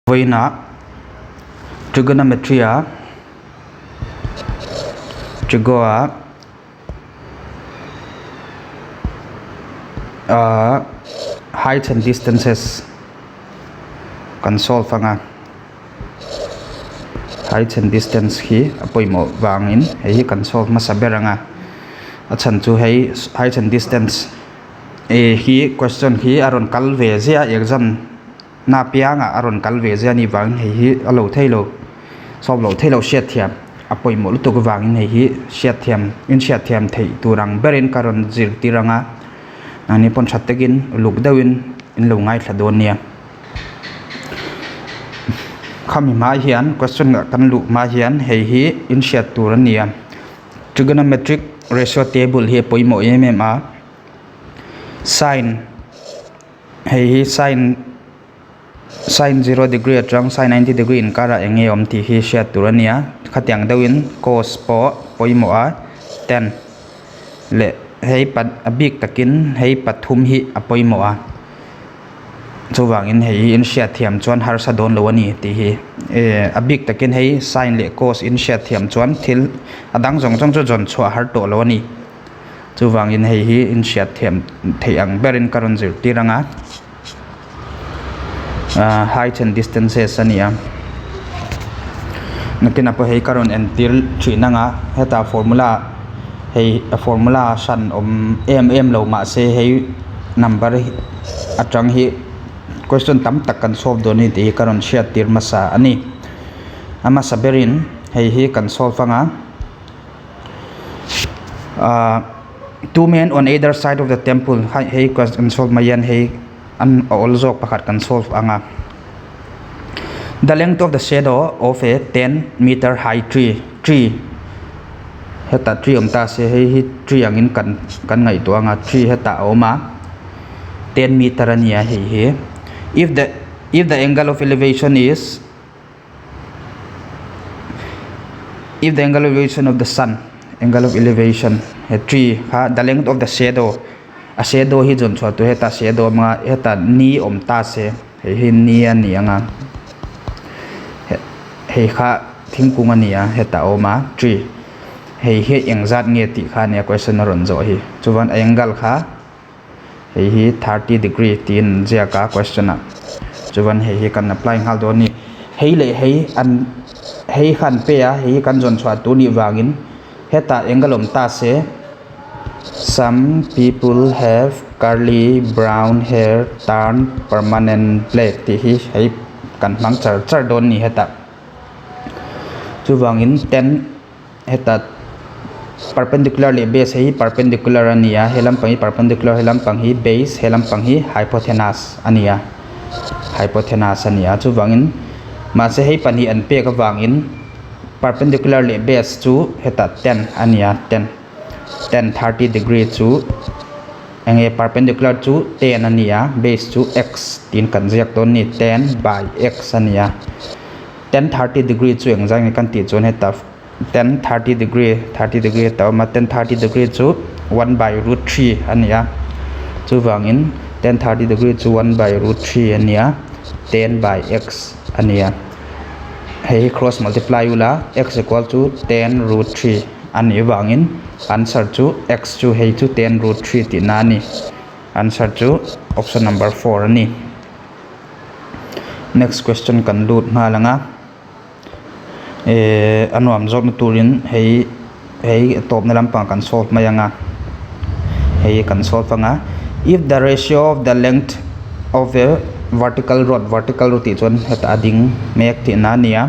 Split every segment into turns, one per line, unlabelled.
Vawiinah trigonometry a trigo ah ahh heights and distances kan solve anga heights and distance hi a pawimawh vangin hei hi kan solve hmasa ber anga a chhan chu hei heights and distance eh hi question hi a rawn kal ve ziah a exam. Na piangah a rawn kal ve zia anih vangin hei hi a lo thei lo, solve loh thei lo hriatthiam a pawimawh lutuk avangin hei hi hriatthiam in hriatthiam theih tur ang berin ka rawn zirtir ang a, nangni pawn tha takin uluk deuhin in lo ngaithla dawn nia. Khami hma hian question ah kan luh hma hian hei hi in hriat tur a ni a, trigonometric ratio table hi a pawimawh em em a, sine. Hei hi sine sine zero degree atang sine ninety degree inkarah eng nge awm tih hi hriat tur a ni a khatiang deuhin cos pawh pawimawh a tan leh hei pat a bik takin hei pathum hi a pawimawh a chuvangin hei hi in hriat thiam chuan harsa dawn lo a ni tih hi eh a bik takin hei sine leh cos in hriat thiam chuan thil a dang zawng zawng chu zawn chhuah har tawh lo a ni. Chuvangin hei hi inhriat thiam theih ang berin ka rawn zirtir ang a, ahh heights and distances a ni a, nakinah pawh hei ka rawn entir thin ang a, hetah formula hei a formula hran awm em em lo mahse hei number atang hi question tam tak kan solve dawn a ni tih hi ka rawn hriattir hmasa a ni. A hmasa berin hei hi kan solve ang a. Ahh two men on either side of the temple hei kan solve mai hian hei an a awl zawk pakhat kan solve ang a the length of the shadow of a ten meter high tree tree hetah tree awm ta se hei hi tree angin kan kan ngaihtuah ang a tree hetah a awm a ten meter a ni a hei hi if the if the angle of elevation is. If the angle of elevation of the sun angle of elevation he tree kha the length of the shadow a shadow hi zawn chhuah tur hetah shadow a awm a hetah ni awm ta se hei hi ni a ni ang a hei kha thingkung a ni a hetah a awm a tree hei hi engzat nge tih kha a nia question a rawn zawh hi chuan angle kha. Hei hi thirty degree tiin an ziak a question ah chuan hei hi kan apply nghal dawn a ni hei leh hei an hei kha an pe a hei hi kan zawn chhuah tur nih vangin hetah eng ka lawm ta se some people have curly brown hair turn permanent black tih hi hei kan hmang char char dawn a ni hetah chuvangin ten. Heta perpendicular leh base hei hi perpendicular a ni a he lampang hi perpendicular he lampang hi base he lampang hi hypotenuse a ni a hypotenuse a ni a chuvangin mahse hei pahnih an pek avangin perpendicular leh base chu hetah tan a ni a tan tan thirty degree chu eng nge perpendicular chu tan a ni a base chu x tiin kan ziak dawn a ni tan by x a ni a. Tan thirty degree chu engzah nge kan tih chuan heta tan thirty degree thirty degree a awm a tan thirty degree chu one by root three a ni a chuvangin tan thirty degree chu one by root three a ni a ten by x a ni a hei hi cross multiply ula x equal to tan root three a nih avangin answer chu x chu hei chu tan root three tihna a ni answer chu option number four a ni. Next question kan lut nghal ang a ehh a nuam zawk na turin hei hei a tawpna lampang kan solve mai ang a hei kan solve ang a if the ratio of the length of a vertical rod vertical rod tih chuan hetah a ding mek tihna a ni a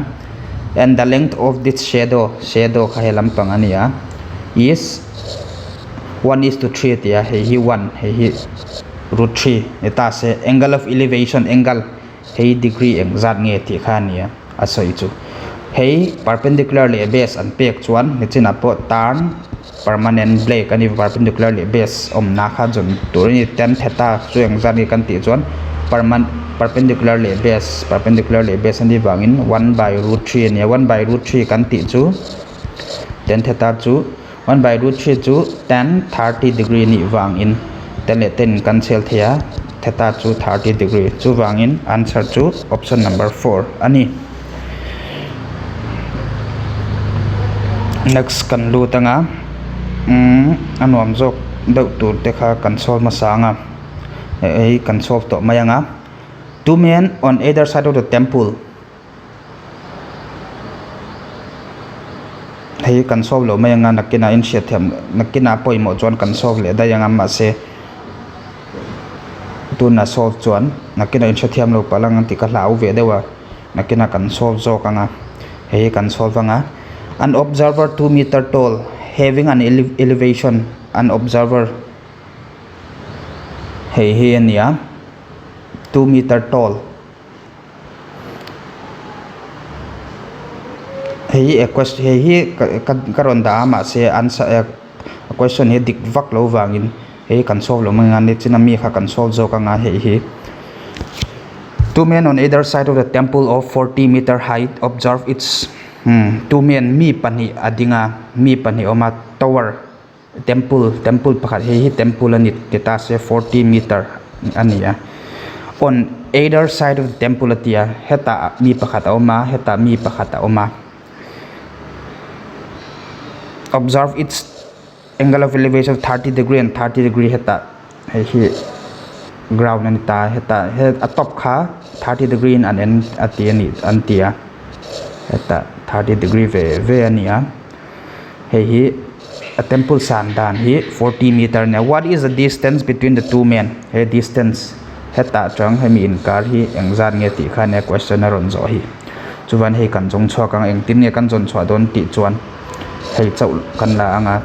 and the length of this shadow shadow kha he lampang a ni a is one is to three a ti a hei hi one hei hi. Root three ni ta se angle of elevation angle hei degree eng zat nge tih kha a ni a a sawi chu hei perpendicular leh base an pek chuan nichinah pawh turn permanent black a ni perpendicular leh base awmna kha zawn tur a ni tan theta chu eng zat nge kan tih chuan perman perpendicular leh base perpendicular leh base a nih vangin one by root three a ni a one by root three kan tih chu tan theta chu. One by root three chu tan thirty degree nih vangin ten leh ten kan chhel thei a. Theta chu 30 degree. Chuvangin answer chu option number 4 a ni. Next kan lut anga umm a nuam zawk deuh tur te kha kan solve hmasa anga hei kan solve tawh mai anga two men on either side of the temple hei kan solve loh mai anga nakinah inhriat thiam nakinah pawimawh chuan kan solve leh daih anga mahse tunah solve chuan nakinah inhrethiam lo palh ang tih ka hlau ve deuh a. Nakinah kan solve zawk ang a, hei hi kan solve ang a, An observer 2 meter tall having an elevation an observer hei hi a ni a, 2 meter tall hei hi a question hei hi ka rawn dah a mahse answer a question hi dik vak lo vangin hei kan solve lo mai ang a nichina mi kha kan solve zawk ang a hei hi. Two men on either side of the temple of 40 meter height observe its hmm two men mi pahnih a ding a mi pahnih a awm a tower temple temple pakhat hei hi temple a ni ti ta se 40 meter a ni a on either side of the temple a ti a hetah mi pakhat a awm a hetah mi pakhat a awm a observe its angle of elevation 30 degree and 30 degree hetah hei hi ground a ni ta hetah he a top kha 30 degree in an en a ti a ni an ti a hetah 30 degree ve ve a ni a hei hi a temple san dan hi 40 meter a ni a what is the distance between the two men he distance hetah chuan hemi inkar hi engzat nge tih khan he question a rawn zawh hi chuan hei kan zawng chhuak ang engtin nge kan zawn chhuah dawn tih chuan. Hei chauh kan la ang a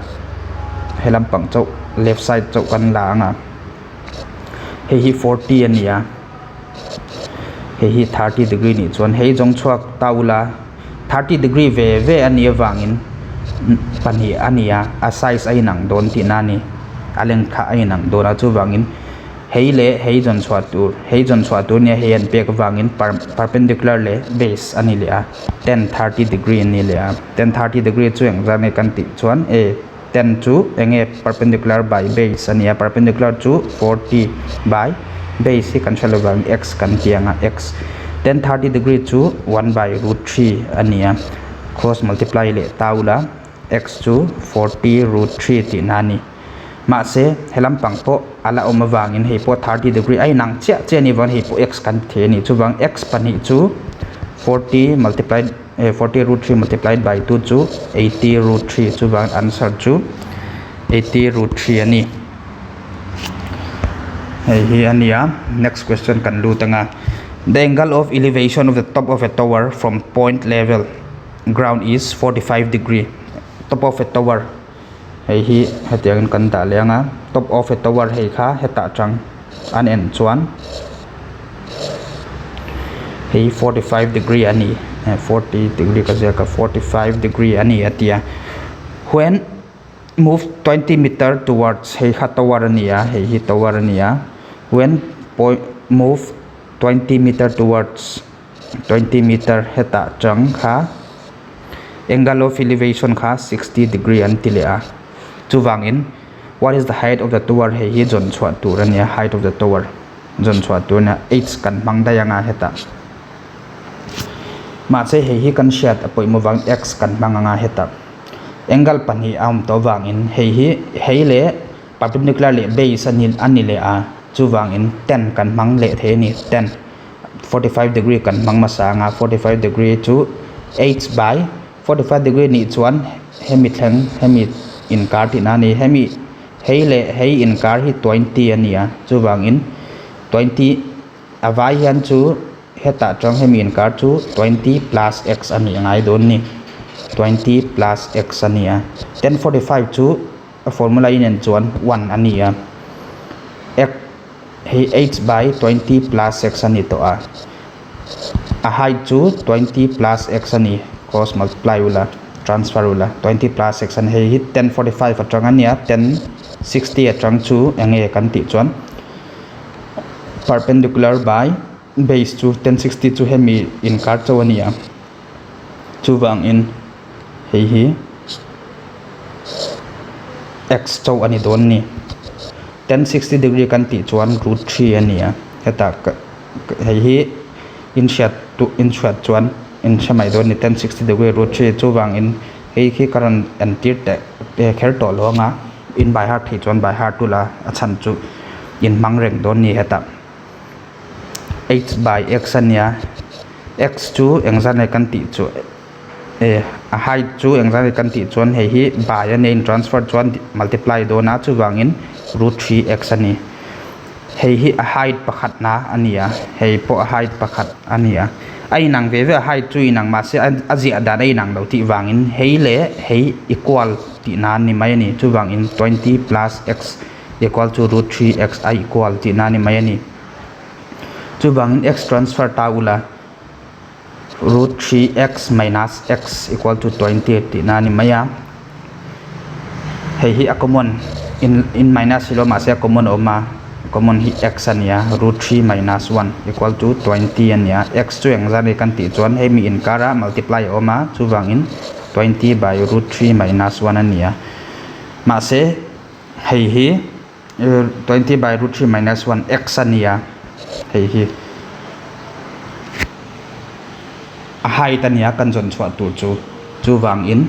he lampang chauh left side chauh kan la ang a hei hi 40 a ni a hei hi 30 degree nih chuan hei zawng chhuak ta ula 30 degree ve ve a nih avangin pahnih a ni a a size a inang dawn tihna a ni a length kha a inang dawn a chuvangin. Hei leh hei zawn chhuah tur hei zawn chhuah tur nia hei an pek avangin perpendicular leh base a ni leh a tan 30 degree a ni leh a tan 30 degree chu engzah nge kan tih chuan e tan chu eng nge perpendicular by base a ni a perpendicular chu 40 by base hi kan hre lo vang x kan ti ang a x tan 30 degree chu 1 by root 3 a ni a cross multiply leh ta ula x chu 40 root 3 tihna a ni. Mahse, he lampang pawh a la awm avangin hei pawh 30 degree a inang chiah chiah a nih vangin hei pawh x kan ti thei a ni. Chuvang x pahnih chu 40 multiplied 40 root 3 multiplied by 2 chu 80 root 3 chuvang answer chu 80 root 3 a ni. Hei hi a ni a, next question kan lut anga. The angle of elevation of the top of a tower from point level ground is 45 degree. Top of a tower. Hei hi hetiangin kan dah leh ang a top of a tower hei kha hetah tang an en chuan hei 45 degree a ni 40 degree ka ziak a 45 degree a ni a ti a when move 20 meter towards hei kha tower a ni a hei hi tower a ni a when point move 20 meter towards 20 meter hetah tang kha angle of elevation kha 60 degree an ti leh a chuvangin what is the height of the tower hei hi zawn chhuah tur a nia height of the tower zawn chhuah tur a nia h kan hmang daih anga hetah mahse hei hi kan hriat a pawimawh vang x kan hmang anga hetah angle pahnih a awm tawh vangin hei hi hei leh perpendicular leh base a ni leh a chuvangin tan kan hmang leh thei a ni tan. 45 degree kan hmang hmasa anga 45 degree chu h by 45 degree nih chuan hemi thleng hemi inkar tihna a ni hemi hei leh hei inkar hi 20 a ni a chuvangin 20 a vai hian chu hetah chuan hemi inkar chu 20 plus x a nih a ngai dawn a ni 20 plus x a ni a 1045 chu a formula inen chuan 1 a ni a x Hei h by 20 plus x a ni tawh a, a height chu 20 plus x a ni, cross multiply ula, transfer ula, 20 plus x a ni, hei hi 1045 atang a nia, 1060 atang chu eng nge kan tih chuan perpendicular by base chu 1060 chu hemi inkar chauh a ni a, chuvangin hei hi x chauh a ni dawn a ni. Tan 60 degree kan tih chuan root 3 a ni a, hetah hei hi in hriat duh in hriat chuan in hre mai dawn a ni tan 60 degree root 3 chuvangin hei khi ka rawn entir teh kher tawh lo ang a, in by heart theih chuan by heart ula a chhan chu in hmang reng dawn a ni hetah. H by x a nia x chu engzat nge kan tih chu eh a height chu engzat nge kan tih chuan hei hi by a nia in transfer chuan multiply dawn a chuvangin root 3 x a ni hei hi a height pakhat na a ni a hei pawh a height pakhat a ni a a inang ve ve a height chu inang mahse a ziah dan a inang lo tih vangin hei leh hei equal tih na a ni mai a ni chuvangin 20 plus x equal to root 3 x a equal tih na a ni mai a ni. Chuvangin x transfer ta ula root 3 x minus x equal to 20 tih na a ni mai a. Hei hi a common in in minus hi lo mahse a common a awm a common hi x a ni a root 3 minus 1 equal to 20 a ni a. X chu engzat nge kan tih chuan hemi inkara multiply a awm a chuvangin 20 by root 3 minus 1 a ni a. Mahse Hei hi 20 by root 3 minus 1 x a nia hei hi a height a nia kan zawn chhuah tur chu chuvangin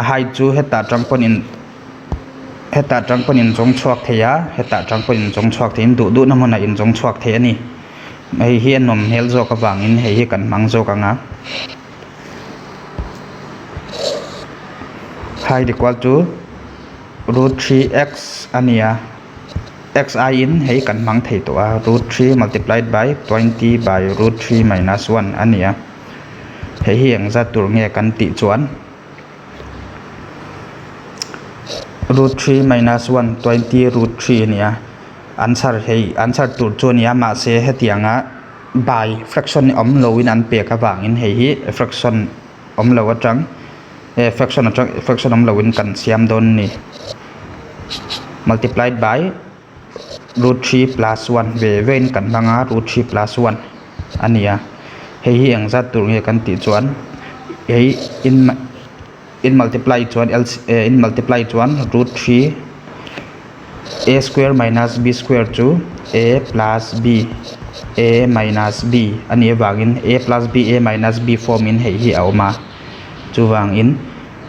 a height chu hetah tang pawhin hetah tang pawhin in zawng chhuak thei a hetah tang pawhin in zawng chhuak thei in duh duhna hmunah in zawng chhuak thei a ni hei hi a nawm hmel zawk avangin hei hi kan hmang zawk ang a. Height equal to root 3 x a ni a x aiin hei kan hmang thei tawh a root 3 multiplied by 20 by root 3 minus 1 a ni a hei hi engzat tur nge kan tih chuan root 3 minus 1 20 root 3 a ni a answer hei answer tur chu a ni a mahse hetianga by fraction awm loin an pek avangin hei hi fraction awm lo atang eh fraction atang fraction awm loin kan siam dawn a ni multiplied by root 3 plus 1 ve ve in kan hmang a root 3 plus 1 a ni a hei hi engzat tur nge kan tih chuan hei in in multiply chuan in multiply chuan root 3 a square minus b square chu a plus b a minus b a nih avangin a plus b a minus b form in hei hi a awm a chuvangin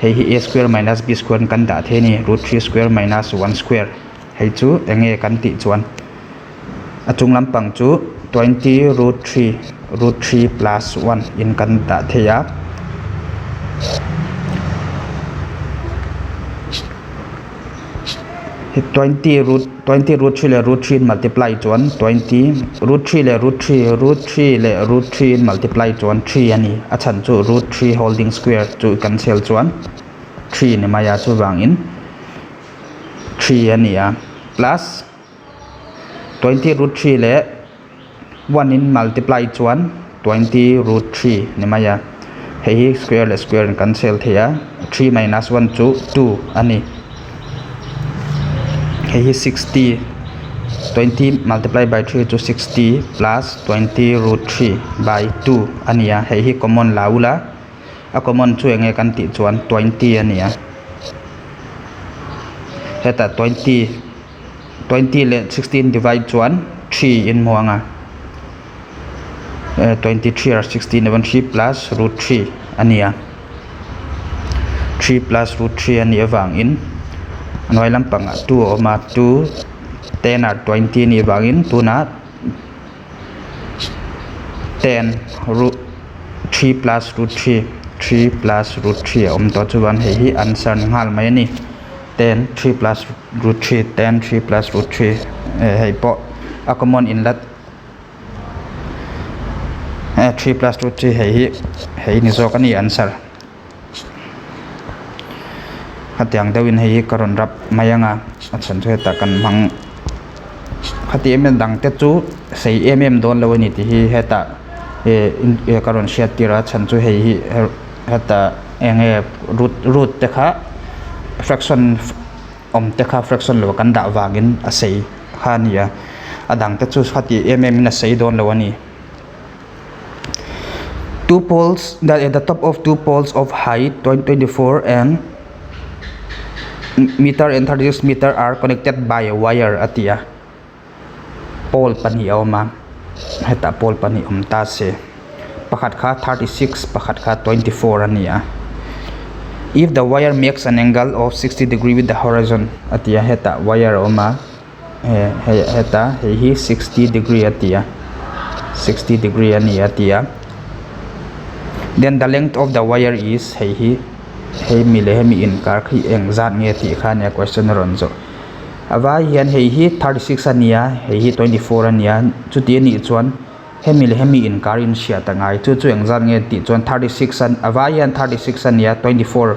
hei hi a square minus b square in kan dah thei a ni root 3 square minus 1 square hei chu eng nge kan tih chuan a chung lampang chu 20 root 3 root 3 plus 1 in kan dah thei a. 20 root 20 root 3 leh root 3 in multiply chuan 20 root 3 leh root 3 root 3 leh root 3 in multiply chuan 3 a ni a chhan chu root 3 holding square chu kan chhel chuan 3 ni mai a chuvangin 3 a ni a plus 20 root 3 leh 1 in multiply chuan 20 root 3 ni mai a hei hi square leh square in kan chhel thei a 3 minus 1 chu 2 a ni hei hi 60 20 multiply by 3 chu 60 plus 20 root 3 by 2 a ni a hei hi common la ula a common chu eng nge kan tih chuan 20 a ni a hetah 20 20 leh 16 divide chuan 3 in hmu ang a 23 or 16 even 3 plus root 3 a ni a 3 plus root 3 a nih avangin a hnuai lampangah 2 a awm a 2 10 or 20 a nih avangin tunah 10 root 3 plus root 3 3 plus root 3 a awm tawh chuan hei hi answer ni nghal mai a ni. 10 3 plus root 3 10 3 plus root 3 eh hei pawh a common in lat eh 3 plus root 3 hei hi hei ni zawk a ni answer khatiang deuhin hei hi ka rawn rap mai ang a a chhan chu hetah kan hmang khati em em dang te chu sei em em dawn lo a ni tih hi hetah eh ka rawn hriat tir a chhan chu hei hi hetah eng nge root root te kha fraction awm te kha fraction lo kan dah vangin a sei kha a ni a a dang te chu khati em em in a sei dawn lo a ni. Two poles that at the top of two poles of height 24 and Meter and 36 meter are connected by a wire a ti a pole pahnih a awm a hetah pole pahnih awm ta se pakhat kha 36 pakhat kha 24 a ni a if the wire makes an angle of 60 degree with the horizon a ti a hetah wire a awm a he heta hei hi 60 degree a ti a 60 degree a ni a ti a then the length of the wire is hei hi hei mi leh hemi inkar khi eng zat nge tih kha ania question a rawn zawh a vai hian hei hi 36 a nia hei hi 24 a nia chuti a nih chuan hemi leh hemi inkar in hriat a ngai chu chu eng zat nge tih chuan 36 a a vai hian 36 a nia 24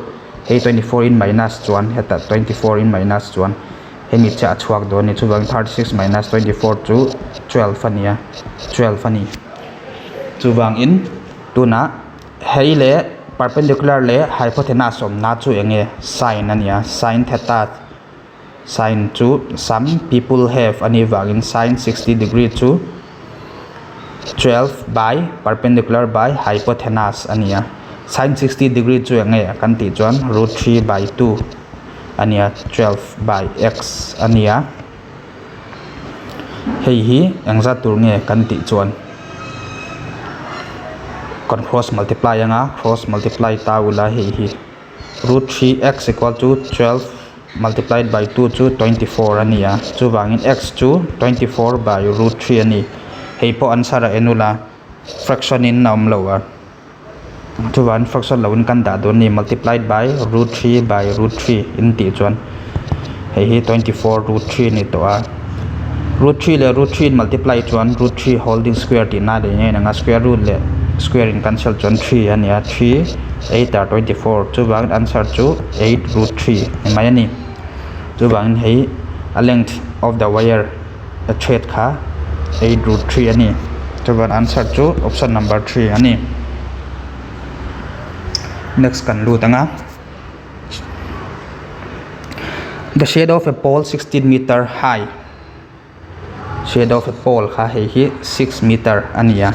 hei 24 in minus chuan hetah 24 in minus chuan. Hemi chiah a chhuak dawn a ni chuvangin 36 minus 24 chu 12 a ni a 12 a ni. Chuvangin tunah hei leh perpendicular leh hypotenuse awmna chu eng nge sine a ni a sine theta sine chu some people have a nih vangin sine 60 degree chu 12 by perpendicular by hypotenuse a ni a sine 60 degree chu eng nge kan tih chuan root 3 by 2. A nia 12 by x a nia hei hi engzat tur nge kan tih chuan kan cross multiply anga cross multiply ta ula hei hi root 3 x equal to 12 multiplied by 2 chu 24 a nia chuvangin x chu 24 by root 3 a ni hei pawh answer a en ula fraction in a awm lo a. Chuan fraction lo in kan dah dawn a ni multiplied by root 3 by root 3 in tih chuan hei hi 24 root 3 a ni tawh a root 3 leh root 3 in multiply chuan root 3 holding square tih na leh ngei ang a square root leh square in cancel chuan 3 a ni a 3 8 are 24 chuvangin answer chu 8 root 3 ni mai a ni chuvangin hei a length of the wire a thread kha 8 root 3 a ni chuan answer chu option number 3 a ni next kan lut ang a the shadow of a pole 16 meter high shadow of a pole kha hei hi 6 meter a ni a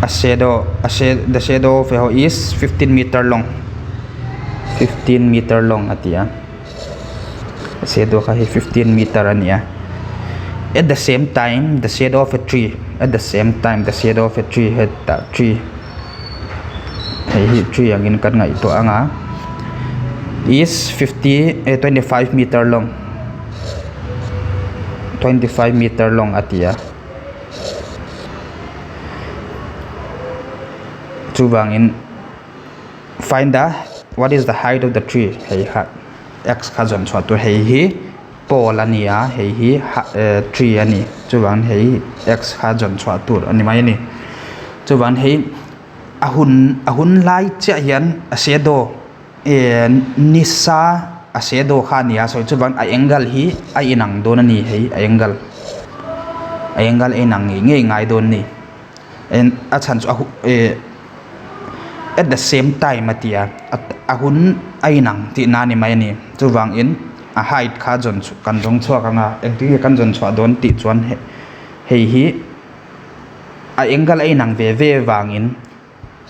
a shadow a the shadow of a is 15 meter long 15 meter long a ti a. Shadow kha hi 15 meter a ni a at the same time the shadow of a tree at the same time the shadow of a tree hetah tree hei hi tree angin kan ngaihtuah ang a is 50 eh 25 meter long 25 meter long a ti a chuvangin. Find the what is the height of the tree hei kha x kha zawn chhuah tur hei hi pole a ni a hei hi eh tree a ni chuvang hei x kha zawn chhuah tur a ni mai a ni chuvang hei a hun a hun lai chiah hian a shadow eh nisa a shadow kha a ni a sawi chuvang a angle hi a inang dawn a ni hei a angle a angle a inang ngei ngei ngai dawn a ni. En a chhan chu a hu eh at the same time a ti a a hun a inang tih na ni mai a ni chuvangin a height kha zawn chhuah kan zawng chhuak ang a engtin nge kan zawn chhuah dawn tih chuan hei hi a angle a inang ve ve vangin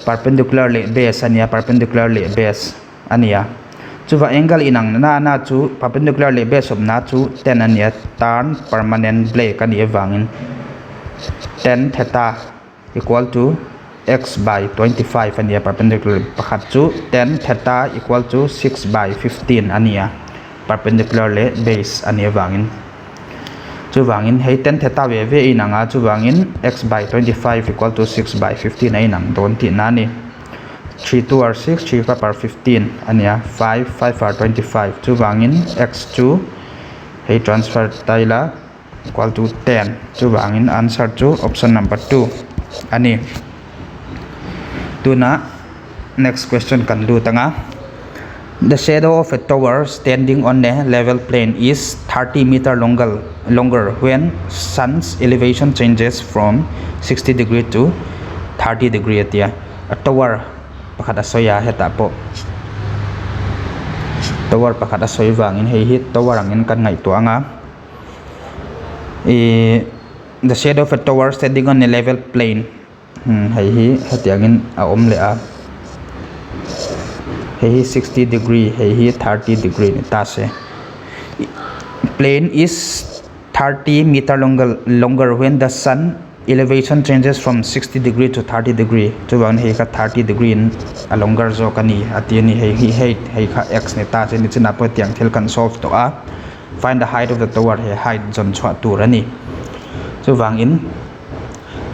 perpendicular leh base a nia perpendicular leh base a ni a chuvang angle inang na na chu perpendicular leh base awmna chu tan a ni a tan permanent blake a nih avangin tan theta equal to x by 25 a ni a perpendicular pakhat chu tan theta equal to 6 by 15 a ni a perpendicular leh base a nih avangin chuvangin hei tan theta ve ve a inang a chuvangin x by 25 equal to 6 by 15 a inang dawn tihna a ni. 3 2 are 6 3 5 are 15 a ni a 5 5 are 25 chuvangin x chu hei transfer ta ila equal to 10 chuvangin answer chu option number 2 a ni. Tunah next question kan lut ang a the shadow of a tower standing on a level plane is 30 meter longer longer when sun's elevation changes from 60 degree to 30 degree a ti a. A tower pakhat a sawi a hetah pawh tower pakhat a sawi vangin hei hi tower angin kan ngaihtuah ang a ihh the shadow of a tower standing on a level plane hei hi hetiangin a awm leh a. Hei hi 60 degree hei hi 30 degree ni ta se. Plane is 30 meter longer longer when the sun elevation changes from 60 degree to 30 degree chuvangin hei kha 30 degree in a longer zawk a ni a ti a ni hei hi hei hei kha x ni ta se nichinah pawh hetiang thil kan solve tawh a find the height of the tower he height zawn chhuah tur a ni chuvangin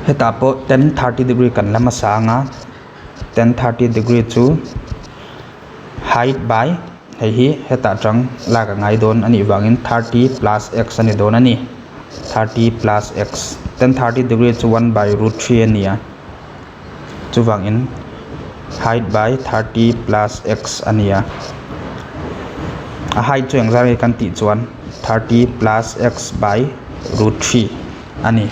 hetah pawh ten 30 degree kan la hmasa ang a ten 30 degree chu height by Hei hi hetah tang lak a ngai dawn a nih vangin 30 plus x a ni dawn a ni. 30 plus x. Tan 30 degree chu 1 by root 3 a ni a. Chuvangin height by 30 plus x a ni a. A height chu engzah nge kan tih chuan 30 plus x by root 3 a ni.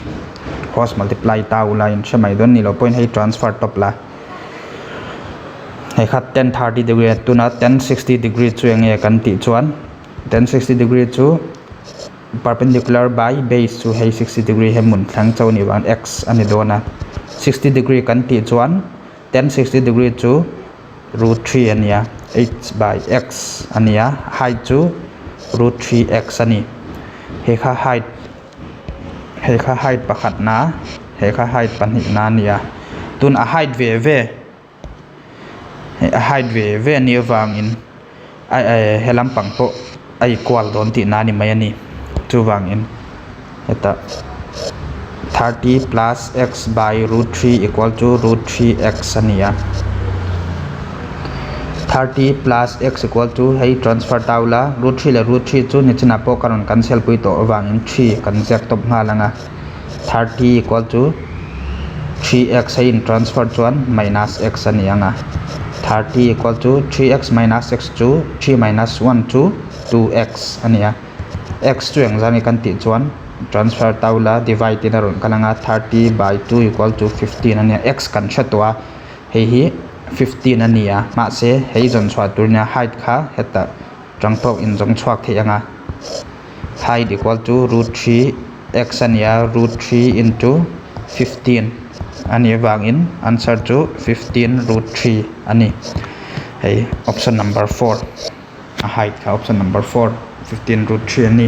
Cross multiply ta ula in hre mai dawn ni lo pawhin hei transfer tawp la. Hei kha tan 30 degree a tuna tan 60 degree chu eng nge kan tih chuan tan 60 degree chu perpendicular by base chu hei 60 degree he hmun thleng chauh a nih vang x a ni dawn a 60 degree kan tih chuan tan 60 degree chu root 3 a ni a h by x a ni a height chu root 3 x a ni he kha height. Hei kha height pakhatna hei kha height pahnihna a ni a tun a height ve ve a height ve ve a nih avangin a eh he lampang pawh a equal dawn tihna a ni mai a ni chuvangin hetah 30 plus x by root 3 equal to root 3 x a ni a 30 plus x equal to hei transfer ta ula root 3 leh root 3 chu nichinah pawh ka rawn cancel pui tawh avangin 3 kan ziak tawp nghal ang a 30 equal to 3x hei in transfer chuan minus x a ni ang a 30 equal to 3x minus x chu 3 minus 1 chu 2x a ni a x chu engzah nge kan tih chuan transfer ta ula divide in a rawn kal ang a 30 by 2 equal to 15 a nia x kan hre tawh a hei hi 15 a ni a mahse hei zawn chhuah tur nia height kha hetah tang tawk in zawng chhuak theih ang a height equal to root 3 x a nia root 3 into 15 a nih avangin answer chu 15 root 3 a ni hei option number 4 a height kha option number 4 15 root 3 a ni.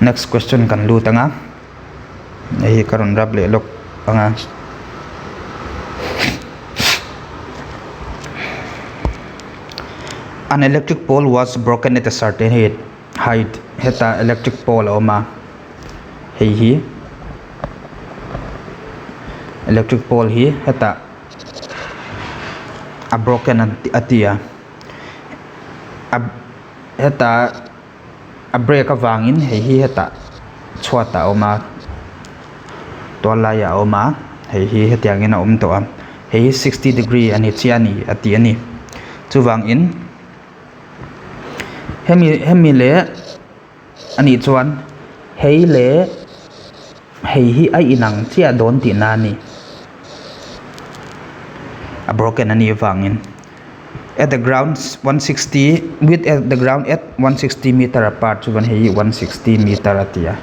Next question kan lut ang a hei hi ka rawn rap leh lawk ang a. An electric pole was broken at a certain height height hetah electric pole a awm a hei hi electric pole hi hetah a broken a ti a a Heta a break avangin hei hi hetah chhuat ah a awm a tual laiah a awm a hei hi hetiangin a awm tawh a hei hi sixty degree a ni chiah a ni a tih a ni chuvangin hemi hemi leh a nih chuan hei leh hei hi a inang chiah dawn tihna a ni a broken a nih avangin. At the ground 160 with at the ground at 160 meter apart chuan hei hi 160 meter a ti a.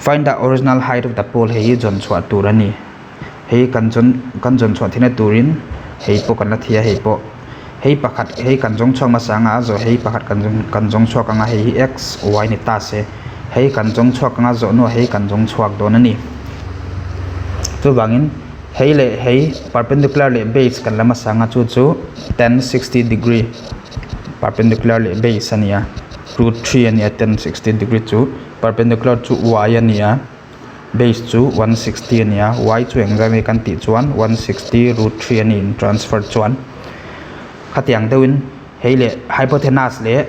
Find the original height of the pole hei hi zawn chhuah tur a ni. Hei kan zawn kan zawn chhuah theihna turin hei pawh kan la thei a hei pawh hei pakhat hei kan zawng chhuak hmasa anga a zawh hei pakhat kan zawng kan zawng chhuak anga hei hi x y ni ta se hei kan zawng chhuak anga zawh hnuah hei kan zawng chhuak dawn a ni. Chuvangin. Hei leh hei perpendicular leh base kan la hmasa ang a chu chu tan 60 degree perpendicular leh base a ni a root 3 a ni a tan 60 degree chu perpendicular chu y a ni a base chu 160 a ni a y chu engzah nge kan tih chuan 160 root 3 a ni in transfer chuan khatiang deuhin hei leh hypotenuse leh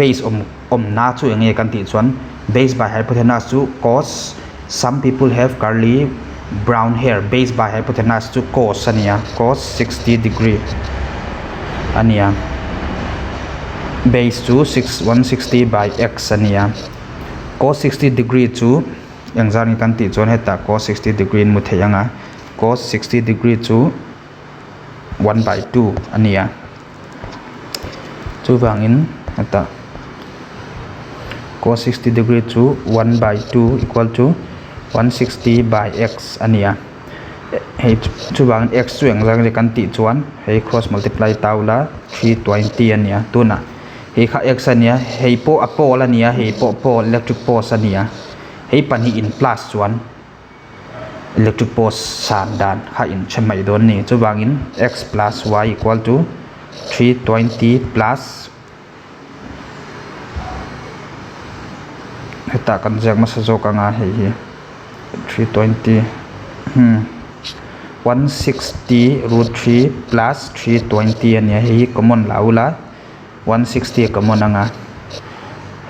base awm awmna chu eng nge kan tih chuan base by hypotenuse chu cos some people have curly brown hair base by hypotenuse chu cos a ni a cos 60 degree a ni a base chu 6 160 by x a ni a cos 60 degree chu eng zat nge kan tih chuan hetah cos 60 degree in hmu thei ang a cos 60 degree chu 1 by 2 a ni a. Chuvangin hetah cos 60 degree chu 1 by 2 equal to 160 by x a ni a. Hei chuvangin x chu engzah nge kan tih chuan hei cross multiply ta ula 320 a nia tunah hei kha x a nia hei pawh a pole a nia hei pawh pole electric post a nia hei pahnih in plus chuan electric post san dan kha in hre mai dawn a ni chuvangin x plus y equal to 320 plus Hetah kan ziak hmasa zawk ang a hei hi 320 hmm 160 root 3 plus 320 a nia hei hi common la ula 160 a common ang a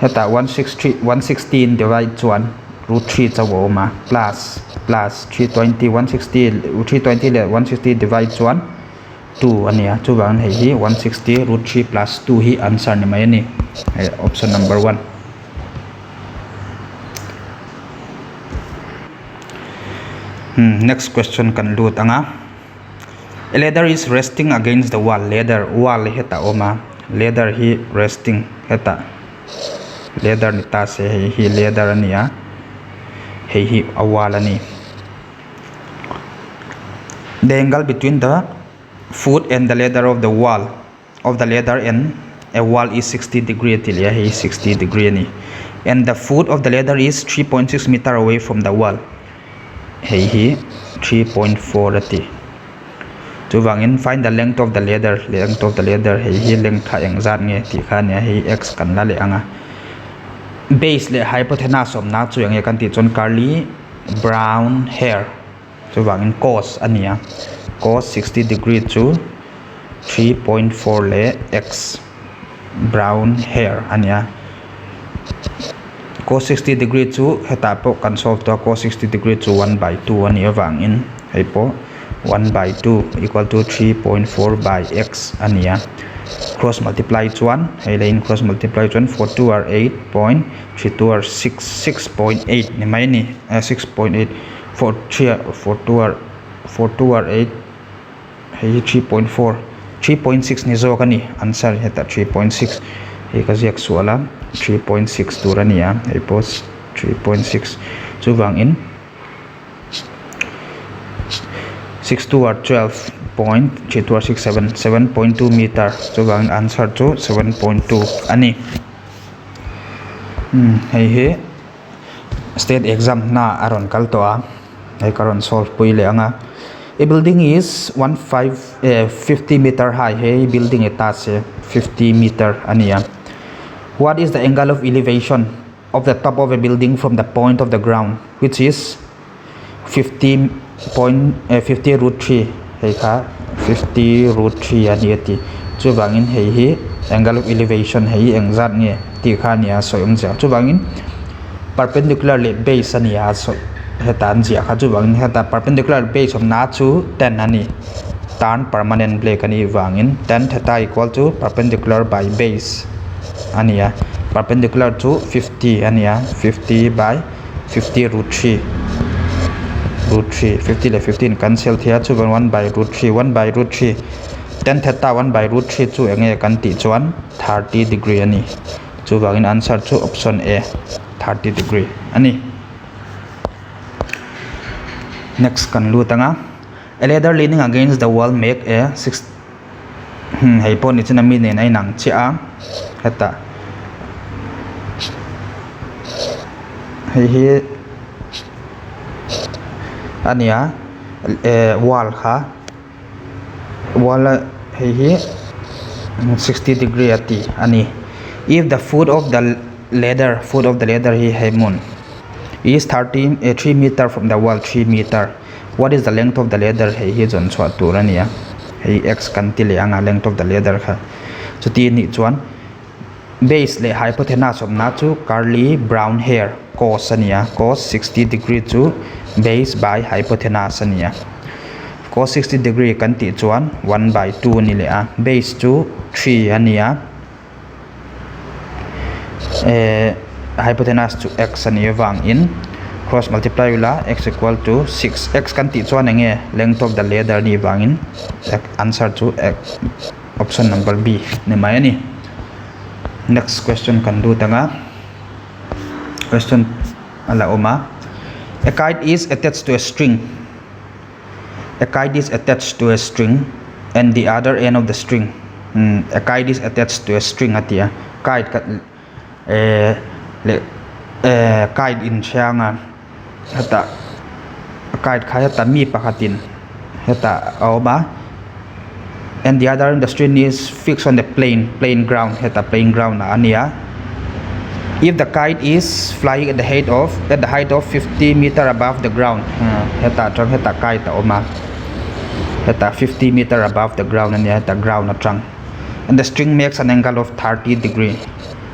hetah 163 160 in divide chuan root 3 chauh a awm a plus plus 320 160 320 leh 160 divide chuan 2 a nia chuvangin hei hi 160 root 3 plus 2 hi answer ni mai a ni hei option number 1. Hmm next question kan lut ang a a ladder is resting against the wall ladder wall hetah a awm a ladder hi resting hetah ladder ni ta se hei hi ladder a ni a hei hi a wall a ni. The angle between the foot and the ladder of the wall of the ladder and a wall is 60 degree a ti leh a hei 60 degree a ni and the foot of the ladder is 3.6 meter away from the wall hei hi 3.4 a ti chuvangin find the length of the ladder length of the ladder hei hi length kha engzat nge tih kha a nia hei x kan la leh ang a base leh hypotenuse awmna chu eng nge kan tih chuan curly brown hair chuvangin cos a ni a cos 60 degree chu 3.4 leh x brown hair a ni a cos 60 degree chu hetah pawh kan solve tawh a cos 60 degree chu 1 by 2 a nih avangin hei pawh 1 by 2 equal to 3.4 by x a ni a cross multiply chuan hei leh in cross multiply chuan 4 2 are 8 point 3 2 are 6 6.8 ni mai a ni eh 6.8 4 3 ah 4 2 are 4 2 are 8 hei hi 3.4 3.6 ni zawk a ni answer hetah 3.6 hei ka ziak sual a 3.6 tur a ni a hei pawh 3.6 chuvangin 6 2 are 12 point 3 2 are 6 7 7.2 meter chuvangin answer chu 7.2 a ni. Umm hei hi state exam hna a rawn kal tawh a hei ka rawn solve pui leh ang a a building is 15 eh 50 meter high hei building e ta se 50 meter a ni a what is the angle of elevation of the top of a building from the point of the ground which is 50 point eh 50 root 3 hei kha 50 root 3 a ni a ti chuvangin hei hi angle of elevation hei hi engzat nge tih kha a ni a sawi awmzia chuvangin perpendicular leh base a ni a sawi heta an ziah kha chuvangin heta perpendicular base awmna chu tan a ni tan permanent blake a nih vangin tan theta equal to perpendicular by base a ni a perpendicular chu 50 a ni a 50 by 50 root 3 root 3 50 leh 50 in cancel thei a chuvan 1 by root 3 1 by root 3 tan theta 1 by root 3 chu enge kan tih chuan 30 degree a ni chuvangin answer chu option A 30 degree a ni next kan lut anga a ladder leaning against the wall make a 6 Hmm hei pawh ni chuan a mi nen a inang chiah a hetah hei hi a ni a eh wall kha wall a hei hi 60 degree a tih a ni if the foot of the ladder foot of the ladder hi hei hmun is 30 eh 3 meter from the wall 3 meter. What is the length of the ladder hei hi zawn chhuah tur a ni a, hei x kan ti leh ang a length of the ladder kha chuti anih chuan base leh hypotenuse awmna chu curly brown hair cos a ni a cos 60 degree chu base by hypotenuse a ni a cos 60 degree kan tih chuan 1 by 2 a ni leh a base chu 3 a ni a eh hypotenuse chu x a nih avangin cross multiply ula x equal to 6 x kan tih chuan eng nge length of the ladder a nih vangin answer chu option number b ni mai a ni next question kan lut ang a question a la awm a a kite is attached to a string. A kite is attached to a string and the other end of the string umm a kite is attached to a string a ti a kite khat ehh leh ehh kite inthiang a hetah kite kha hetah mi pakhatin hetah a awm a and the other end the string is fixed on the plane plane ground hetah plane ground ah a ni a if the kite is flying at the height of at the height of 50 meter above the ground hetah chuan hetah kite a awm a hetah 50 meter above the ground a nia hetah ground atang and the string makes an angle of 30 degree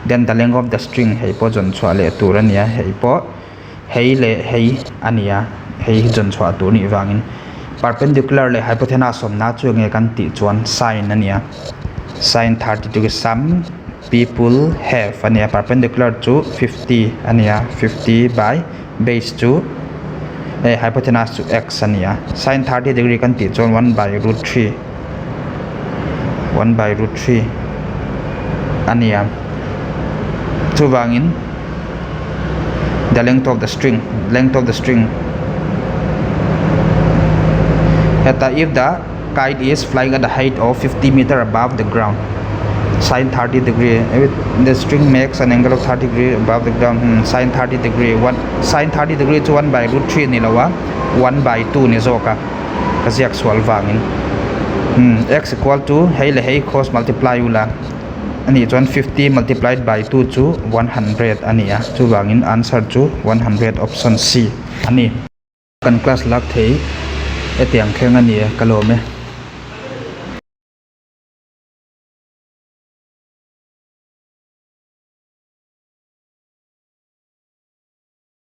then the length of the string hei pawh zawn chhuah leh tur a ni a hei pawh hei leh hei a ni a hei hi zawn chhuah tur nih vangin perpendicular leh hypotenuse awmna chu enge kan tih chuan sine a ni a sine 30 degree some people have a ni a perpendicular chu 50 a ni a 50 by base chu eh hypotenuse chu x a ni a sine 30 degree kan tih chuan 1 by root 3 1 by root 3 a ni a chuvangin the length of the string length of the string heta if the kite is flying at the height of 50 meter above the ground sine 30 degree the string makes an angle of 30 degree above the ground hmm sine 30 degree 1 sine 30 degree chu 1 by root 3 ni lo a 1 by 2 ni zawk a ka ziak sual vangin hmm x equal to hei leh hei cross multiply ula ani chuan 50 multiplied by 2 chu 100 a ni a chuvangin answer chu 100 option C a ni. Kan class lak thei hetiang thleng a ni e ka lawm e.